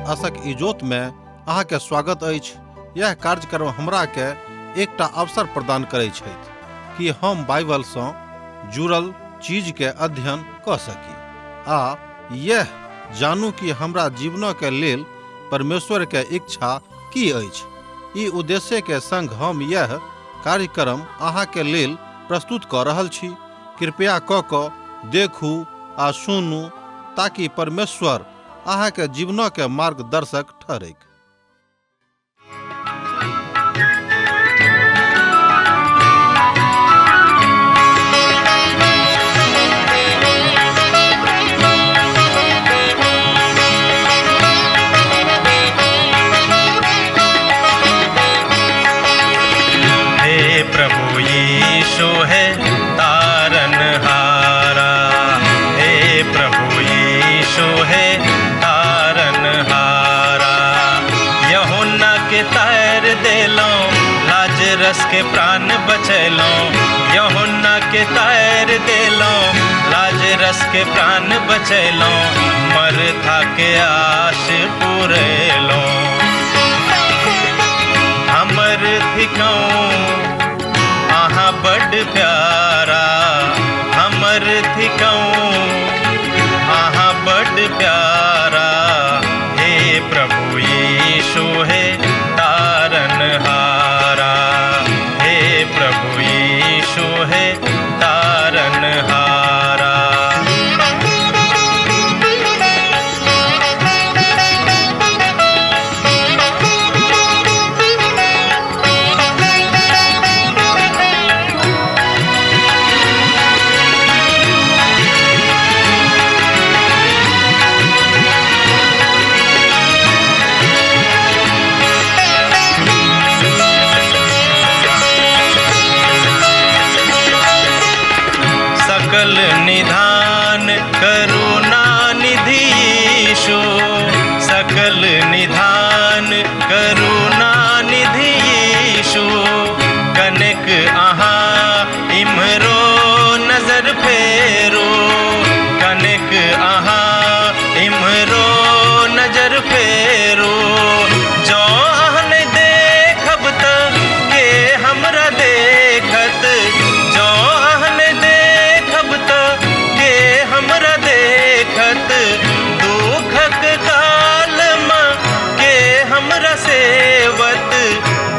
आशक इजोत में अहाँ के स्वागत अछि। यह कार्यक्रम हमरा के एकटा अवसर प्रदान करै छथि कि हम बाइबल सँ जुड़ल चीज के अध्ययन कऽ सकी आ यह जानू कि हमरा जीवन के लेल परमेश्वर के इच्छा की अछि। ई उद्देश्य के संग हम यह कार्यक्रम अहाँ के लेल प्रस्तुत कऽ रहल छी। कृपया कऽ कऽ देखू आ सुनू ताकि परमेश्वर अहाँ के जीवन के मार्गदर्शक ठहरैक। हे प्रभु यीशु है तारन हारा, हे प्रभु यीशु है तारन हारा। यूहन्ना के तार देलो, लाजरस के प्राण बचैलो। यूहन्ना के तार देलो, लाजरस के प्राण बचैलो। मरथा के आश पुरेलो। हमर थिकौं अहाँ बड प्यारा, हमर थिकौं अहाँ बड प्यारा। हे प्रभु यीशु हे तारन हारा, हे प्रभु यीशु हे तारन हारा। सकल निधान करुणा निधि यीशु, सकल निधान करुणा निधि यीशु। कनक अहाँ इम्हरो नजर फेरो, कनक अहाँ इम्हरो नजर फेरो। जँ अहाँ नहि देखब त के हमरा देखत, जँ अहाँ नहि देखब त के हमरा देखत। दुखक काल मे के हमरा सेवत,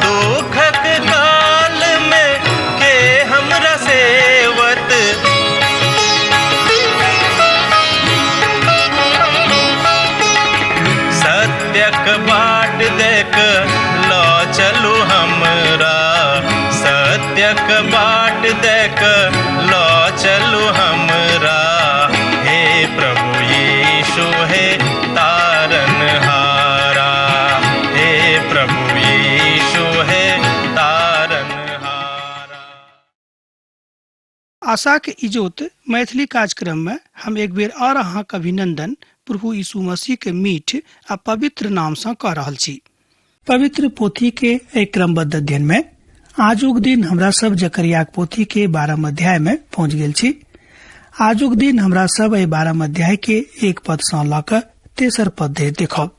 दुखक काल मे के हमरा सेवत। सत्यक बाट देख ल चलू हमरा, सत्यक बाट देख ल चलू हमरा। हे प्रभु यीशु हे तारन हारा, हे प्रभु यीशु हे तारन हारा। आशाक इजोत मैथिली कार्यक्रम में हम एक बेर और अहाँक अभिनंदन प्रभु यीशु मसीह के मीठ आ पवित्र नाम सँ कऽ रहल छी। पवित्र पोथी के एहि क्रमबद्ध अध्ययन में आजुक दिन हमरा सब जकरियाक पोथी के 12 अध्याय में पहुंच गेल छी। आजुक दिन हमरा सब एहि 12 अध्याय के 1 पद सँ लऽ कऽ 3 पद धरि देखब।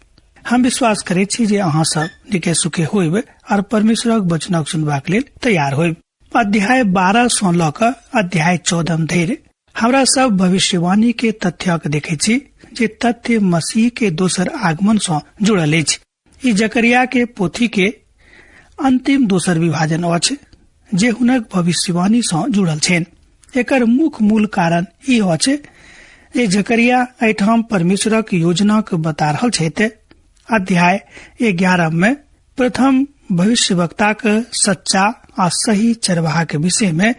हम विश्वास करैत छी जे अहाँ सब निके सुखे होइब और परमेश्वरक वचनक सुनबाक लेल तैयार होइब। अध्याय 12 सँ लऽ कऽ अध्याय 14 धरि हमरा सब भविष्यवाणी के तथ्यक देखै छी जे तथ्य मसीह के दोसर आगमन सँ जुड़ल अछि। ई जकरिया के पोथी के अंतिम दोसर विभाजन अछि जे हुनक भविष्यवाणी सँ जुड़ल छनि। एकर मुख्य मूल कारण ई अछि जे जकरिया एहिठाम परमेश्वरक योजनाक बता रहल छथि। अध्याय 11 में प्रथम भविष्यवक्ताक सच्चा आ सही चरवाहा के विषय में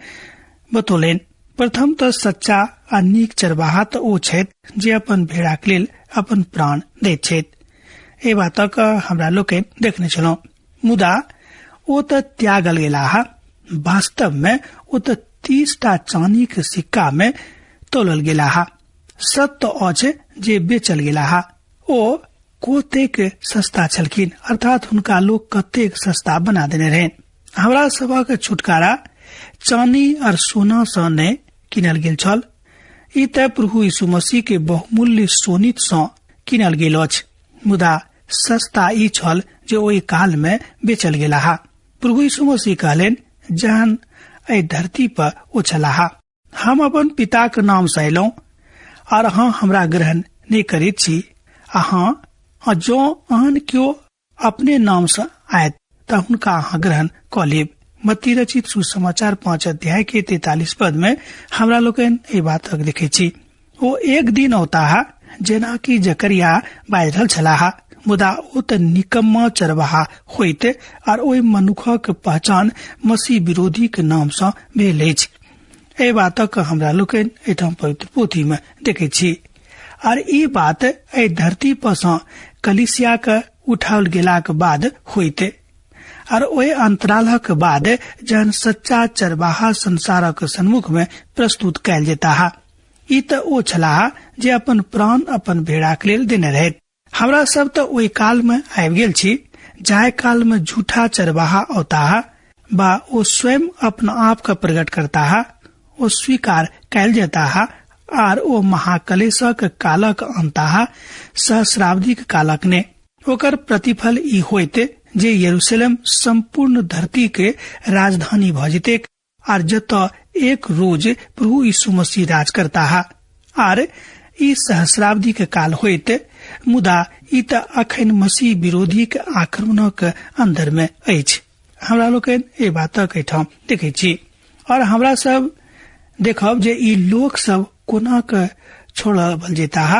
बतौलनि। प्रथम तऽ सच्चा आ नीक चरवाहा तऽ ओ छथि जे अपन भेड़ाक लेल अपन प्राण दैत छथि। एहि बातक हमरा लोकनि देखने छलहुँ। मुदा ओ तऽ त्यागल गेलाह। वास्तव में ओ तऽ 30टा चानीक सिक्का में तौलल गेलाह। सत्य अछि जे बेचल गेलाह। ओ कतेक सस्ता छलखिन, अर्थात हुनका लोक कतेक सस्ता बना देने रहनि। हमरा सभक छुटकारा चानी और सोना सँ नहि किनल गेल छल। ई तऽ प्रभु यीशु मसीह के बहुमूल्य सोनित सँ किनल गेल अछि। मुदा सस्ता ई छल जे ओहि काल में बेचल गेलाह। प्रभु यीशु मसीह कहलनि जहन एहि धरती पर ओ छलाह, हम अपन पिताक नाम से अयलहुँ और अहाँ हमरा ग्रहण नहि करैत छी। अहाँ जँ आन केओ अपने नाम से आयत तऽ हुनका अहाँ ग्रहण कऽ लेब। मत्ती रचित सुसमाचार 5 अध्याय के 43 पद में हमरा लोकनि एहि बातक देखै छी। ओ एक दिन औताह जेना कि जकरिया बाजि रहल छलाह, मुदा ओ तऽ निकम्मा चरवाहा होइत और ओहि मनुखक पहचान मसीह विरोधी के नाम सँ भेल अछि। एहि बातक हमरा लोकनि एहिठाम पवित्र पोथी में देखै छी। और ई बात एहि धरती पर सँ कलीसिया के उठाओल गेलाक बाद होइत और ओहि अंतरालक बाद जहन सच्चा चरवाहा संसारक सन्मुख में प्रस्तुत कयल जेताह। ई तऽ ओ छलाह जे अपन प्राण अपन भेड़ाक लेल देने रहैत। हमरा सब तऽ ओहि काल में आबि गेल छी जाहि काल में झूठा चरवाहा औताह बा ओ स्वयं अपना आप के प्रकट करताह, ओ स्वीकार कयल जेताह आर ओ महाकलेशक कालक अंताह, सहस्राब्दीक कालक ने। ओकर प्रतिफल ई होइत जे यरूशलेम संपूर्ण धरती के राजधानी भऽ जेतैक आर जतऽ एक रोज प्रभु यीशु मसीह राज करताह आर ई सहस्राब्दी के काल होइत। मुदा ई तऽ अखन मसीह विरोधी के आक्रमणक अंदर में अछि। हमरा लोकनि एहि बातक एहिठाम देखै छी और हमरा सब देखब जे ई लोक सब कोना के छोड़ल जेताह।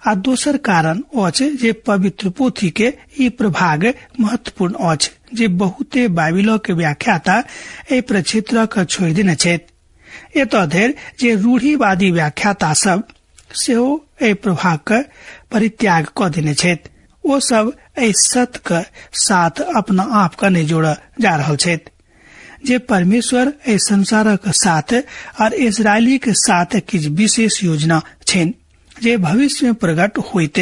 आ दोसर कारण अछि जे पवित्र पोथी के ई प्रभाग महत्वपूर्ण अछि जे बहुते बाइबिलक के व्याख्याता एहि प्रक्षेत्रक छोड़ि देने छथि। एतऽ धरि जे रूढ़िवादी व्याख्याता सब सेहो एहि प्रभाग के परित्याग कऽ देने छथि। ओ सब एहि सत्य के साथ अपना आप के नहि जोड़ऽ जा रहल छथि जे परमेश्वर एहि संसारक साथ और इजरायली के साथ किछु विशेष योजना छनि जे भविष्य में प्रकट होइत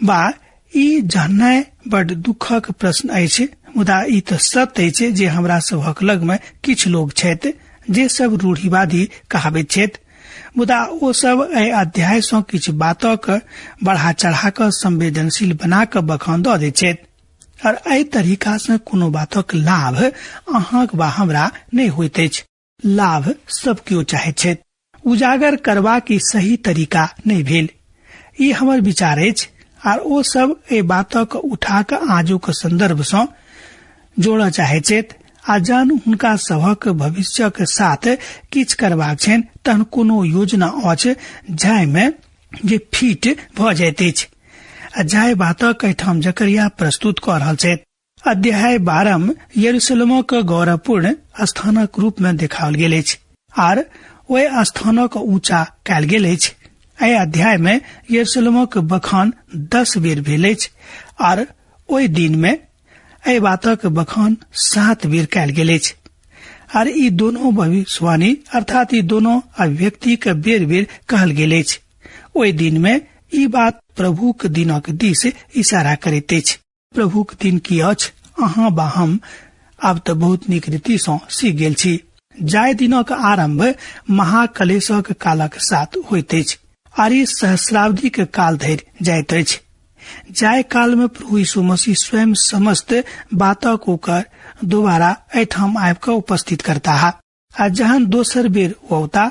बा। ई जाननाइ बड दुखक प्रश्न अछि, मुदा ई तऽ सत्य अछि जे हमरा सभक लग में किछु लोग छथि जे सब रूढ़िवादी कहाबैत छथि, मुदा ओ सब एहि अध्याय सँ किछु बातक बढ़ा चढ़ा कऽ संवेदनशील बना कऽ बखान दऽ दैत छथि और एहि तरीका सँ कोनो बातक लाभ अहाँक वा हमरा नहि होइत अछि। लाभ सब केओ चाहैत छथि। उजागर करबाक ई सही तरीका नहि भेल, ई हमर विचार अछि। आर ओ सब एहि बातक उठा कऽ आजुक संदर्भ सँ जोड़ऽ चाहैत छथि आ जहन हुनका सभक भविष्यक साथ किछु करबाक छनि तहन कोनो योजना अछि जाहि मे जे फिट भऽ जाइत अछि आ जाहि बातक एहिठाम जकरिया प्रस्तुत कऽ रहल छथि। अध्याय 12 यरूशलेमक गौरवपूर्ण स्थानक रूप में देखाओल गेल अछि आर ओहि स्थानक ऊंचा कयल गेल अछि। एहि अध्याय में यरूशलेमक बखान 10 बेर भेल अछि आर ओहि दिन में एहि बातक बखान 7 बेर कयल गेल अछि। आर ई दोनों भविष्यवाणी अर्थात ई दोनों अभिव्यक्ति के बेर बेर कहल गेल अछि। ओहि दिन में ई बात प्रभुक दिनक दिस इशारा करैत अछि। प्रभुक दिन की अछि अहाँ बा हम आब तऽ बहुत नीक रीति सँ सीख गेल छी। जाहि दिनक आरंभ महाकलेशक कालक साथ होइत अछि आर ई सहस्राब्दीक काल धरि जाइत अछि, जाहि काल में प्रभु यीशु मसीह स्वयं समस्त बातक ओकर दोबारा एहिठाम आबि कऽ उपस्थित करताह। आ जहन दोसर बेर ओ औता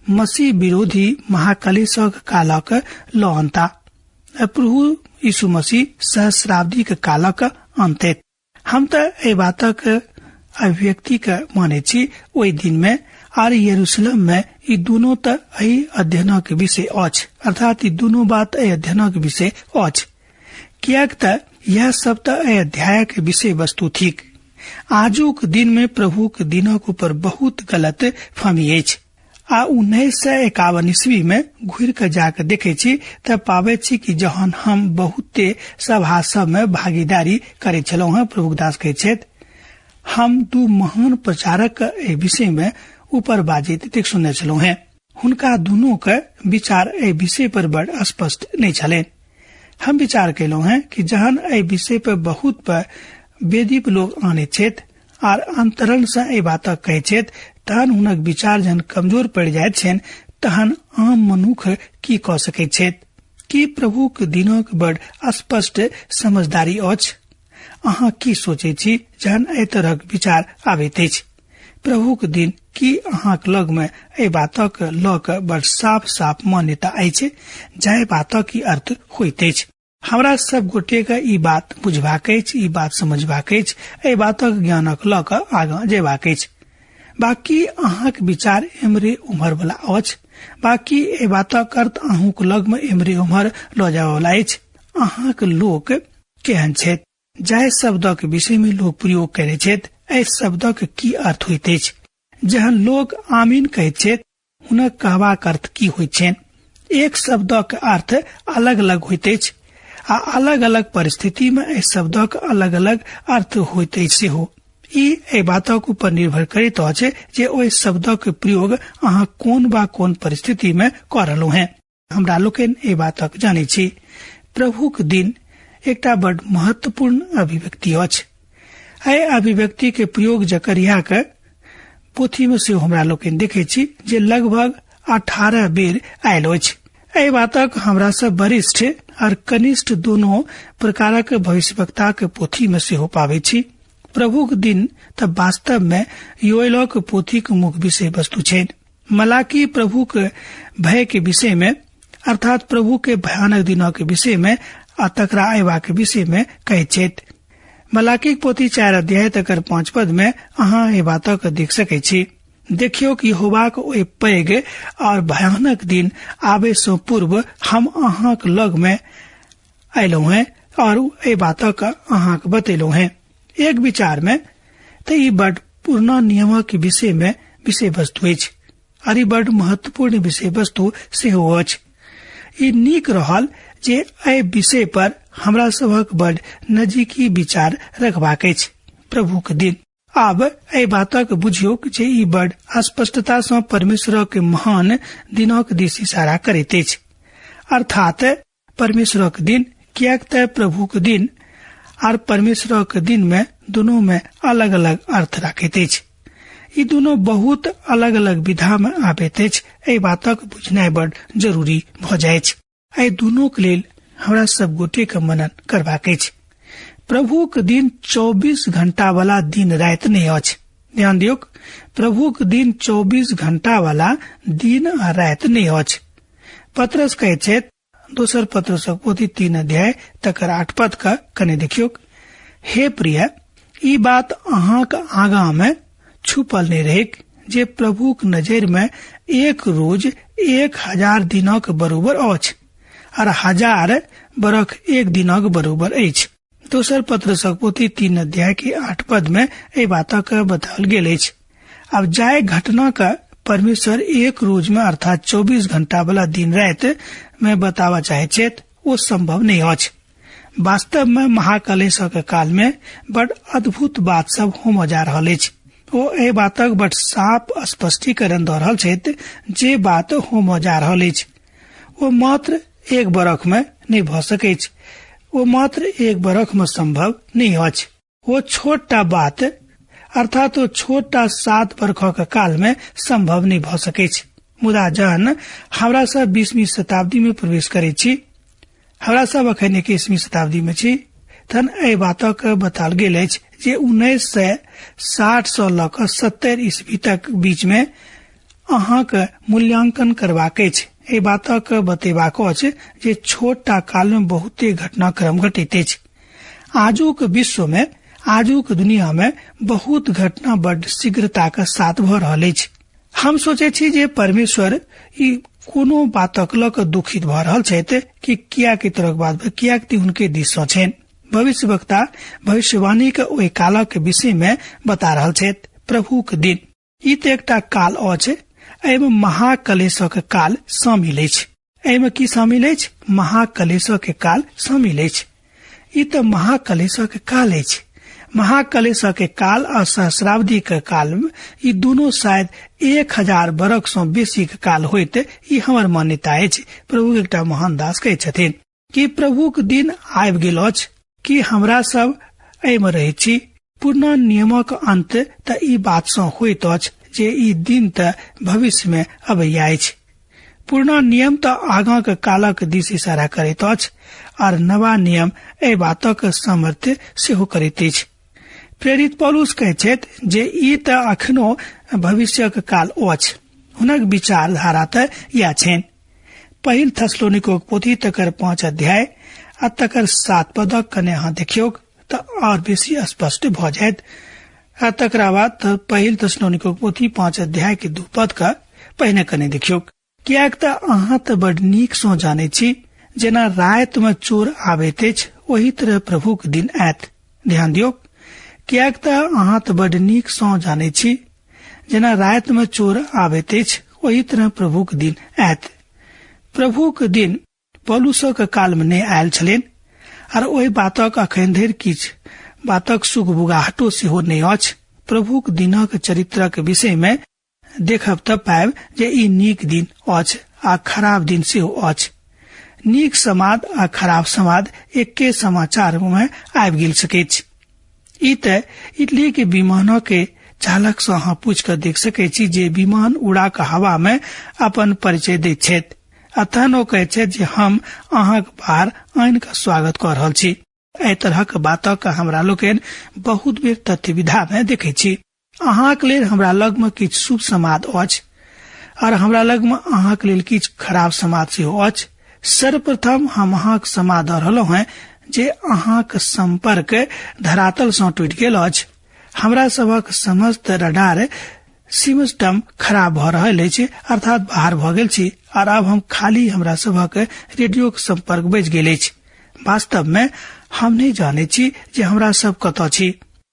मसीह विरोधी महाकलेशक कालक लऽ अनता। प्रभु यीशु मसीह सहस्राब्दीक कालक अंत। हम तऽ एहि बातक अभिव्यक्ति के मानै छी ओहि दिन में आर यरूशलेम में ई दुनू तऽ एहि अध्ययनक विषय अछि, अर्थात ई दुनू बात एहि अध्ययनक विषय अछि, किएक तऽ यह सब तऽ एहि अध्यायक विषय वस्तु थिक। आजुक दिन में प्रभुक दिनक ऊपर बहुत गलत फहमी अछि आ 1951 ईस्वी में घुरि कऽ जाकऽ देखै छी तऽ पाबै छी कि जहन हम बहुते सभा सब में भागीदारी करै छलहुँ हेँ, प्रभुक दास कहै छथि, हम 2 महान प्रचारक एहि विषय में ऊपर बाजैत देख सुनने छलहुँ हेँ। हुनका दुनू के विचार एहि विषय पर बड़ स्पष्ट नहि छलनि। हम विचार कयलहुँ हेँ कि जहन एहि विषय पर बहुत पर वेदीप लोग आनैत छथि आर अंतरंग सँ एहि बातक कहैत छथि, तहन हुनक विचार जहन कमजोर पड़ि जाइत छनि तहन आम मनुख की कऽ सकैत छथि। की प्रभुक दिनक बड़ स्पष्ट समझदारी अछि? अहाँ की सोचै छी जहन एहि तरहक विचार आबैत अछि? प्रभुक दिन की अहाँक लग में एहि बातक लऽ कऽ बड़ साफ साफ मान्यता अछि, जाहि बातक ई अर्थ होइत अछि? हमरा सब गोटे के ई बात बुझबाक अछि, ई बात समझबाक अछि, एहि बातक ज्ञानक लऽ कऽ आगाँ जेबाक अछि। बाकी अहाँक विचार एम्हरे उम्हर वाला अछि, बाकी एहि बातक अर्थ अहूँक लग में एम्हरे उम्हर लऽ जाय वाला अछि। अहाँक लोक केहन छथि? जाहि शब्दक विषय में लोक प्रयोग करै छथि, एहि शब्दक की अर्थ होइत अछि? जहन लोक आमीन कहैत छथि, हुनक कहबाक अर्थ की होइत छनि? एक शब्दक अर्थ अलग अलग होइत अछि आ अलग अलग परिस्थिति में एहि शब्दक अलग अलग अर्थ होइत अछि सेहो। ई एहि बातक ऊपर निर्भर करैत अछि जे ओहि शब्दक प्रयोग अहाँ कोन बा कोन परिस्थिति में कऽ रहलहुँ हैं। हमरा लोकनि एहि बातक जानै छी। प्रभुक दिन एकटा बड़ महत्वपूर्ण अभिव्यक्ति अछि। एहि अभिव्यक्ति के प्रयोग जकरिया के पोथी में सेहो हमरा लोकनि देखै छी जे लगभग 18 बेर आयल अछि। एहि बातक हमरा सब वरिष्ठ और कनिष्ठ दोनों प्रकारक भविष्यवक्ता के पोथी में सेहो पाबै छी। प्रभुक दिन त वास्तव में योएलक पोथीक मुख्य विषय वस्तु छै। मलाकी प्रभुक भय के विषय में, अर्थात प्रभु के भयानक दिनक विषय में आ तकरा अयबाक विषय में कहैत छथि। मलाकीक पोथी 4 अध्याय तकर 5 पद में अहाँ एहि बातक देख सकैत छी। देखियौ कि यहोवाक ओहि पैघ और भयानक दिन आबे सँ पूर्व हम अहाँक लग में अयलहुँ हैं और एहि बातक अहाँक बतेलहुँ हैं। एक विचार में त ई बड पुरना नियमक विषय में विषय वस्तु अछि और ई बड महत्वपूर्ण विषय वस्तु सेहो अछि। ई नीक रहल जे एहि विषय पर हमरा सभक बड नजीकी विचार रखबाक अछि। प्रभुक दिन। आब एहि बातक बुझियौक जे ई बड स्पष्टता सँ परमेश्वरक महान दिनक दिस इशारा करैत अछि, अर्थात परमेश्वरक दिन, किएक त प्रभुक दिन आर परमेश्वरक दिन में दोनों में अलग अलग अर्थ राखैत अछि। ई दोनों बहुत अलग अलग विधा में आबैत अछि। एहि बातक बुझनाइ बड जरूरी भऽ जाइछ। एहि दोनों के लेल हमरा सब गोटे के मनन करबाक अछि। प्रभुक दिन 24 घंटा वाला दिन राति नहि अछि। ध्यान दियौक, प्रभुक दिन 24 घंटा वाला दिन आ राति नहि अछि। पत्रस कहैत छथि, दोसर पत्रसक पोथी 3 अध्याय तकर 8 पद का कने देखियौक, हे प्रिय, ई बात अहाँक आगाँ में छुपल नहि रहैक जे प्रभुक नजर में एक रोज 1000 दिनक बरोबर अछि और 1000 बरख एक दिनक बरोबर अछि। दोसर पत्रसक पोथी 3 अध्याय के 8 पद में एहि बातक बताओल गेल अछि। अब जाय घटना का परमेश्वर एक रोज में अर्थात 24 घंटा वाला दिन राति में बतावा चाहे छथि, ओ संभव नहीं अछि। वास्तव में महाकलेशक काल में बड़ अद्भुत बात सब होमय जा रहल अछि। ओ एहि बातक बड़ साफ स्पष्टीकरण दऽ रहल छथि जे बात होमय जा रहल अछि ओ मात्र एक बरख में नहीं भऽ सकैछ, ओ मात्र एक बरख में संभव नहीं अछि। ओ छोटा बात अर्थात ओ छोटा 7 बरखक काल में संभव नहीं भऽ सकैछ। मुदा जहन हमरा सब 20वीं शताब्दी में प्रवेश करै छी, हमरा सब अखन 21वीं शताब्दी में छी, तहन एहि बातक बताल गेल अछि जे 1960 सँ लऽ कऽ 70 ईस्वी तक बीच में अहाँक मूल्यांकन करबाक अछि। एहि बातक बतेबाक अछि जे छोटा काल में बहुते घटनाक्रम घटैत अछि। आजुक विश्व में, आजुक दुनिया में बहुत घटना बड शीघ्रता के साथ भऽ रहल अछि। हम सोचै छी जे परमेश्वर ई कोनो बातक लऽ कऽ दुखित भऽ रहल छथि कि कियाक ई तरहक बात भऽ, कियाक ती हुनके दिस सँ छनि। भविष्यवक्ता भविष्यवाणी के ओहि कालक विषय में बता रहल छथि। प्रभुक दिन ई तऽ एकटा काल अछि, एहिमे महाकलेशक काल शामिल अछि। एहिमे की शामिल अछि? महाकलेशक काल शामिल अछि। ई तऽ महाकलेशक काल अछि। महाकलेशक काल आ सहस्राब्दी के काल ई दुनू शायद 1000 बरख सँ बेसी के काल होइत, ई हमर मान्यता अछि। प्रभु एकटा महान दास कहै छथिन कि प्रभुक दिन आबि गेल अछि, कि हमरा सब एहिमे रहै छी। पुरना नियमक अंत तऽ ई बात सँ होइत अछि जे ई दिन तऽ भविष्य मे अबैया अछि। पुरना नियम तऽ आगाँक कालक दिस इशारा करैत अछि आर नवा नियम एहि बातक सामर्थ्य सेहो करैत अछि। प्रेरित पौलुस कहैत छथि जे ई तऽ अखनो भविष्यक काल अछि। हुनक विचारधारा तऽ इएह छनि। पहिल थेसलोनिकोक पोथी तकर 5 अध्याय आ तकर 7 पदक कने अहाँ देखियौक तऽ आओर बेसी स्पष्ट भऽ जायत। आ तकरा बाद पहिल थेसलोनिकोक पोथी 5 अध्याय के 2 पद का पहिने कने देखियौक। किएक तऽ अहाँ तऽ बड नीक सँ जानै छी, जेना राति में चोर आबैत अछि ओही तरह प्रभुक दिन आयत। ध्यान दियौक, किएक तऽ अहाँ तऽ बड नीक सँ जानै छी, जेना राति में चोर आबैत अछि ओही तरह प्रभुक दिन आयत। प्रभुक दिन पौलुसक काल में नहि आयल छलनि आर ओहि बातक अखन धरि किछु बातक सुगबुगाहटो सेहो नहि अछि। प्रभुक दिनक चरित्रक विषय में देखब तऽ पायब जे ई नीक दिन अछि आ खराब दिन सेहो अछि। नीक समाद आ खराब समाद एके समाचार में आबि गेल सकैत। ई तऽ इटली के विमानों के चालक से अहाँ पूछि कऽ देख सकै छी जे विमान उड़ा कऽ हवा में अपन परिचय दैत छथि आ तहन ओ कहैत छथि जे हम अहाँक बाहर आनि कऽ स्वागत कऽ रहल छी। एहि तरहक बातक हमरा लोकनि बहुत बेर तथ्य विधा में देखै छी। अहाँक लेल हमरा लग में किछु शुभ समाद अछि और हमरा लग में अहाँक लेल किछु खराब समाद सेहो अछि। सर्वप्रथम हम अहाँक समाद दऽ रहलहुँ हैं जे अहाँक संपर्क धरातल सँ टूटि गेल अछि। हमरा सभक समस्त रडार सिस्टम खराब भऽ रहल अछि, अर्थात बाहर भऽ गेल छी और अब हम खाली हमरा सभक रेडियो के संपर्क बचि गेल अछि। वास्तव में हम नहि जानै छी जे हमरा सब कतऽ छी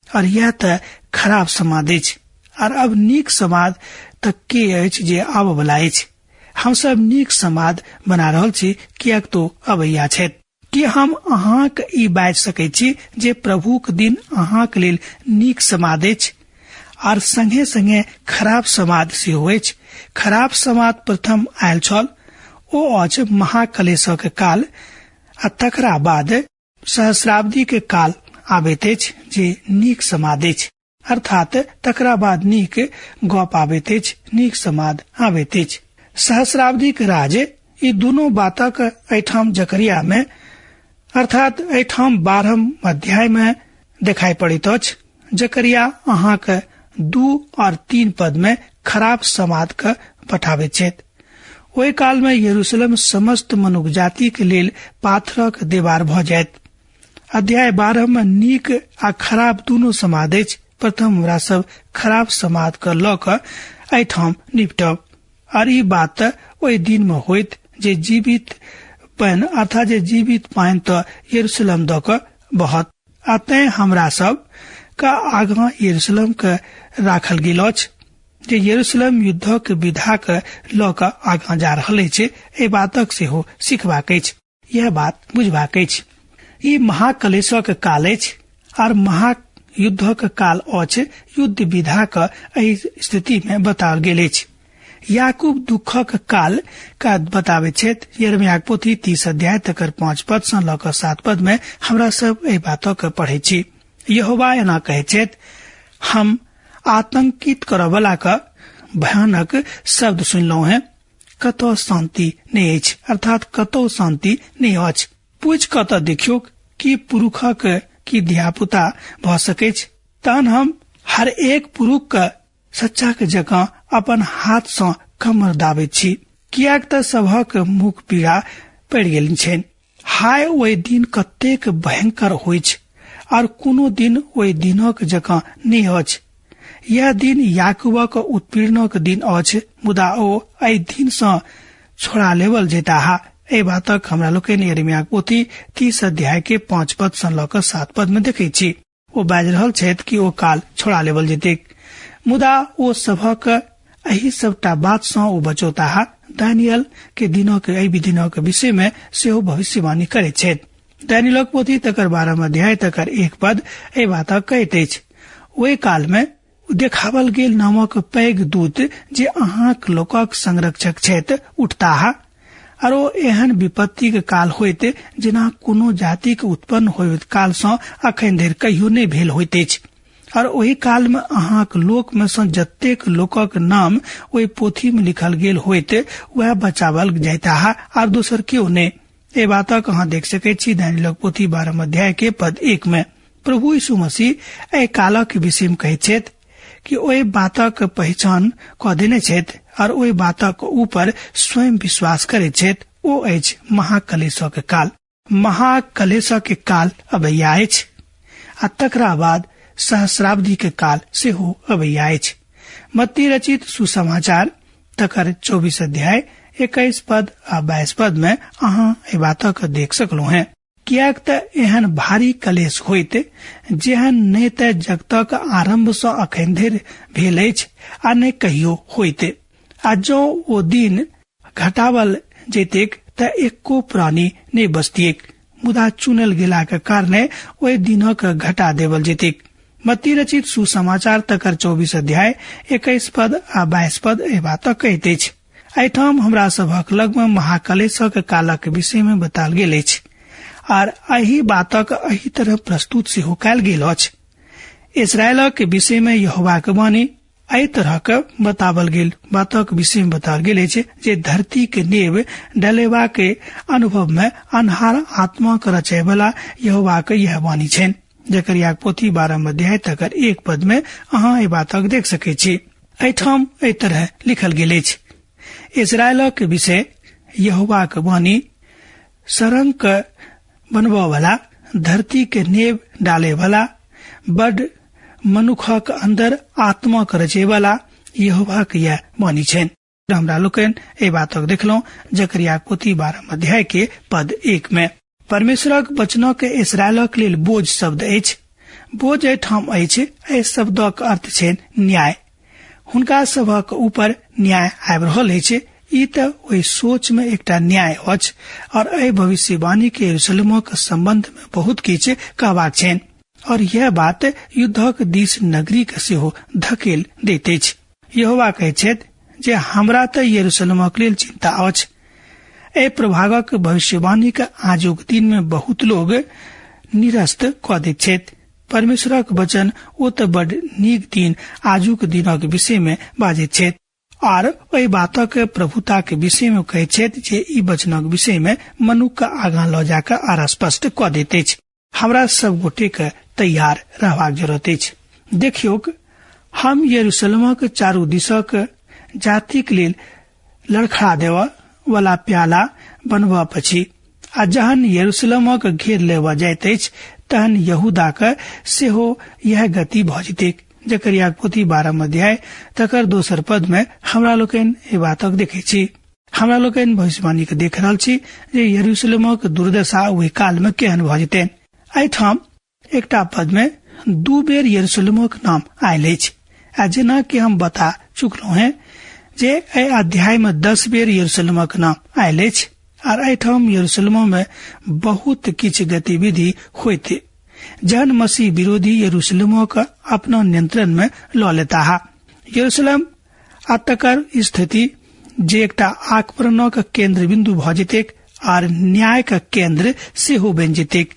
और यह तऽ खराब समाद अछि। और अब नीक समाद तऽ के अछि जे आबऽ वाला अछि। हम सब नीक समाद बना रहल छी किएक तो अबैया छथि। कि हम अहाँक ई बाजि सकै छी जे प्रभुक दिन अहाँक लेल नीक समाद अछि और संगे संगे खराब समाद सेहो अछि। खराब समाद प्रथम आयल छल, ओ अछि महाकलेशक काल आ तकरा बाद सहस्राब्दी के काल आबैत अछि जे नीक समाद अछि, अर्थात तकरा बाद नीक गप आबैत अछि, नीक समाद आबैत अछि। सहस्राब्दी के राज ई दुनू बातक एहिठाम जकरिया में अर्थात एहिठाम 12 अध्याय में देखाई पड़ैत अछि। जकरिया अहाँक 2 और 3 पद में खराब समाद के पठाबैत छथि। ओहि काल में यरूशलेम समस्त मनुख जाति के लेल पाथरक देवार भऽ जायत। अध्याय 12 में नीक आ खराब दुनू समाद अछि। प्रथम हमरा सब खराब समाद के लऽ कऽ एहिठाम निपटब और ई बात ओहि दिन में होइत जे जीवित पानि अर्थात जे जीवित पानि तऽ यरूशलेम दऽ कऽ बहत आ तैं हमरा सब का आगाँ यरूशलेम के राखल गेल अछि जे यरूशलेम युद्धक विधा के लऽ कऽ आगाँ जा रहल अछि। एहि बातक सेहो सिखबाक अछि, यह बात बुझबाक अछि। ई महाकलेशक काल अछि और महायुद्धक काल अछि। युद्ध विधा के एहि स्थिति में बताओल गेल अछि। याकूब दुखक काल का बताबैत छथि। यिर्मयाह पोथी 30 अध्याय तकर 5 पद सँ लऽ कऽ 7 पद में हमरा सब एहि बातक पढ़ै छी। यहोवा एना कहैत छथि, हम आतंकित करऽवला का भयानक शब्द सुनलहुँ हैं, कतौ शांति नहि अछि, अर्थात कतौ शांति नहि अछि। पूछि कऽ तऽ देखियौ कि पुरुखक की धियापुता भऽ सकैछ। तहन हम हर एक पुरुख के सच्चा के जकाँ अपन हाथ सँ कमर दाबैत छी, किएक तऽ सभक मुख पीड़ा पड़ि गेल छनि। हाय ओहि दिन कतेक भयंकर होइछ, और कोनो दिन ओहि दिनक जकाँ नहि अछि। यह दिन याकूबक उत्पीड़नक दिन अछि, मुदा ओ एहि दिन सँ छोड़ा लेवल जेताह। एहि बातक हमरा लोकनि यिर्मयाह पोथी 30 अध्याय के 5 पद सँ लऽ कऽ 7 पद में देखैत छी। ओ बाजि रहल छथि कि ओ काल छोड़ा लेवल जेतैक, मुदा ओ सभक एहि सबटा बात सँ ओ बचौताह। दानियल के दिनक एहि दिनक विषय में सेहो भविष्यवाणी करैत छथि। दानियलक पोथी तकर 12 अध्याय तकर 1 पद एहि बातक कहैत अछि, ओहि काल में देखावल गेल नामक पैघ दूत जे अहाँक लोकक संरक्षक छथि उठताह, और ओ एहन विपत्ति के काल होइत जेना कोनो जाति के उत्पन्न होइत काल सँ अखन धरि कहियो नहि भेल होइत अछि। और ओहि काल में अहाँक लोक में सँ जतेक लोकक नाम ओहि पोथी में लिखल गेल होइत वएह बचावल जैताह आर दोसर केओ नहि। एहि बातक अहाँ देख सकैत छी दानिय्येलक पोथी 12 अध्याय के पद 1 में। प्रभु यीशु मसीह एहि कालक विषय में कहैत छथि कि ओहि बातक पहचान कऽ देने छथि और ओहि बातक ऊपर स्वयं विश्वास करैत छथि। ओ अछि महाकलेशक काल। महाकलेशक काल अबैया अछि आ तकरा बाद सहस्राब्दी के काल सेहो अबैया अछि। मत्ती रचित सुसमाचार तकर 24 अध्याय 21 पद आ 22 पद में अहाँ एहि बातक देख सकलहुँ हैं। किएक त एहन भारी कलेश होइत जेहन नहि त जगतक आरंभ सँ अखन धरि भेल अछि आ नहि कहियो होइत। आ जँ ओ दिन घटावल जैतेक त एको प्राणी नहि बचतिएक, मुदा चुनल गेलाक कारणे ओहि दिनक घटा देवल जैतेक। मत्ती रचित सुसमाचार तकर 24 अध्याय 21 पद आ 22 पद एहि बातक कहैत अछि। एहिठाम हमरा सभक लग में महाकलेशक कालक विषय में बताल गेल अछि आर एहि बातक एहि तरह प्रस्तुत सेहो कयल गेल अछि। इसराइलक विषय में यहोवाक वाणी एहि तरहक बतावल गेल बातक विषय में बताओल गेल अछि जे धरती के नेव डलेबा के अनुभव में अन्हार आत्मा के रचय वाला यहोवाक यह वाणी छनि। जकरियाक पोथी 12 अध्याय तकर 1 पद में अहाँ एहि बातक देख सकैत छी। एहिठाम एहि तरह लिखल गेल अछि, इसराइलक विषय यहोवाक वाणी सरंग के बनबऽ वाला, धरती के नेव डाले वाला, बड मनुखक अंदर आत्मा के रचे वाला यहोवाक यह वाणी छनि। हमरा लोकनि एहि बातक देखलहुँ जकरियाक पोथी 12 अध्याय के पद 1 में। परमेश्वरक वचनक इसराइलक लेल बोझ शब्द अछि। बोझ एहिठाम अछि, एहि शब्दक अर्थ छै न्याय। हुनका सभक ऊपर न्याय आबि रहल अछि। ई त ओहि सोच में एकटा न्याय अछि और एहि भविष्यवाणी के यरूशलेमक संबंध में बहुत किछु कहबाक छनि और यह बात युद्धक दिस नगरी के सेहो धकेल दैत अछि। यहोवा कहैत छथि जे हमरा त यरूशलेमक लेल चिंता अछि। एहि प्रभागक भविष्यवाणी के आजुक दिन में बहुत लोग निरस्त कऽ दैत छथि। परमेश्वरक वचन ओ त बड नीक दिन आजुक दिनक विषय में बाजैत छथि आर ओहि बातक प्रभुता के विषय में कहैत छथि जे ई वचनक विषय में मनुख के आगाँ लऽ जाकऽ आर स्पष्ट कऽ दैत अछि। हमरा सब गोटे के तैयार रहबाक जरूरत अछि। देखियौक, हम यरूशलेमक चारू दिशक जातिक लेल लड़खड़ा देबऽ वाला प्याला बनबऽ पछी आ जहन यरूशलेमक घेर लेबऽ जाइत अछि तहन यहूदाक सेहो यह गति भऽ जेतैक। जकरियाक पोथी 12 अध्याय तकर दोसर पद में हमरा लोकनि एहि बातक देखै छी। हमरा लोकनि भविष्यवाणी के देख रहल छी जे यरूशलेमक दुर्दशा ओहि काल में केहन भऽ जेतै। एहिठाम एकटा पद में 2 बेर यरूशलेमक नाम आयल अछि आ जेना कि हम बता चुकलहुँ हैं जे एहि अध्याय में 10 बेर यरूशलेमक नाम आयल अछि आर एहिठाम यरूशलेम में बहुत किछु गतिविधि होइत जहन मसीह विरोधी यरूशलेमक अपना नियंत्रण में लऽ लेताह। यरूशलेम आ तकर स्थिति जे एकटा आक्रमणक केंद्र बिंदु भऽ जेतैक आर न्याय के केंद्र सेहो बनि जेतैक,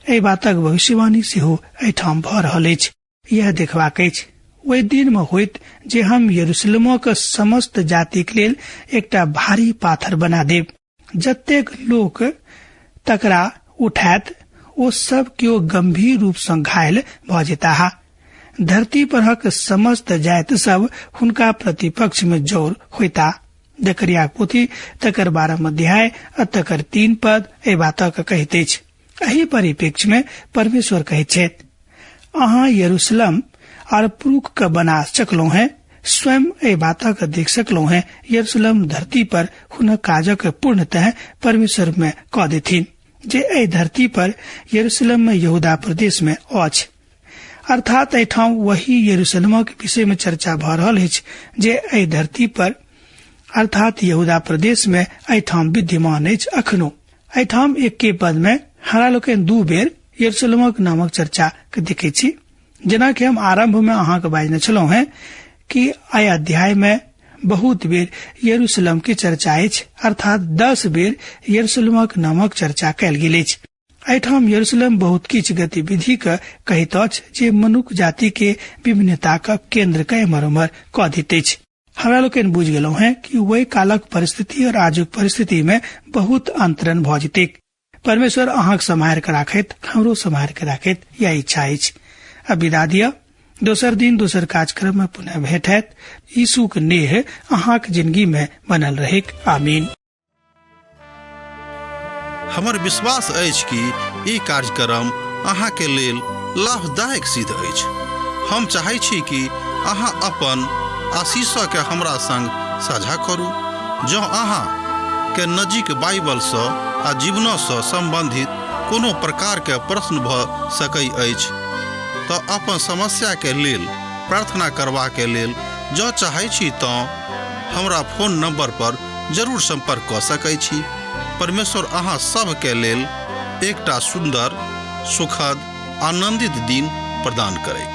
एहि बातक भविष्यवाणी सेहो एहिठाम भऽ रहल अछि। यह देखबाक अछि ओहि दिन में होइत जे हम यरूशलेमक समस्त जातिक लेल एकटा भारी पाथर बना देब। जतेक लोक तकरा उठायत ओ सब केओ गंभीर रूप सँ घायल भऽ जेताह। धरती परहक समस्त जाति सब हुनका प्रतिपक्ष में जौर होइता। जकरियाक पोथी तकर 12 अध्याय आ तकर 3 पद एहि बातक कहैत अछि। एहि परिप्रेक्ष्य में परमेश्वर कहैत छथि, अहाँ यरूशलेम और पुरुख के बना सकलहुँ हैं, स्वयं एहि बातक देख सकलहुँ हैं। यरूशलेम धरती पर हुनक काजक पूर्णतः परमेश्वर में कऽ देथिन जे एहि धरती पर यरूशलेम में यहूदा प्रदेश में अछि। अर्थात एहिठाम वही यरूशलेमक विषय में चर्चा भऽ रहल अछि जे एहि धरती पर अर्थात यहूदा प्रदेश में एहिठाम विद्यमान अछि। अखनो एहिठाम एके पद में हमरा लोकनि 2 बेर यरूशलेमक नामक चर्चा के देखै छी। जेना कि हम आरंभ में अहाँके बाजने छलहुँ हैं कि एहि अध्याय में बहुत बेर यरूशलेम के चर्चा अछि, अर्थात 10 बेर यरूशलेमक नामक चर्चा कयल गेल अछि। एहिठाम यरूशलेम बहुत किछु गतिविधि के कहैत अछि जे मनुख जाति के विभिन्नताक केंद्र के एम्हर उम्हर कऽ दैत अछि। हमरा लोकनि बुझि गेलहुँ हेँ कि ओहि कालक परिस्थिति और आजुक परिस्थिति में बहुत अंतरन भऽ जेतैक। परमेश्वर अहाँक सम्हारि के राखैत, हमरो सम्हारि के राखैत, यह इच्छा अछि। अब विदा दिअ, दोसर दिन दोसर कार्यक्रम में पुनः भेंट हैत। यीशुक नेह अहाँक जिंदगी में बनल रहेक। आमीन। हमर विश्वास अछि कि ई कार्यक्रम अहाँके लेल लाभदायक सिद्ध अछि। हम चाहै छी कि अहाँ अपन आशीषके हमरा संग साझा करू। जँ अहाँ के नजीक बाइबलसँ आ जीवनसँ सम्बन्धित कोनो प्रकारके प्रश्न भऽ सकै अछि तऽ अपन समस्याके लेल प्रार्थना करबाके लेल जँ चाहै छी तँ हमरा फोन नंबर पर जरूर संपर्क कऽ सकै छी। परमेश्वर अहाँ सभके लेल एकटा सुन्दर, सुखद, आनंदित दिन प्रदान करैत।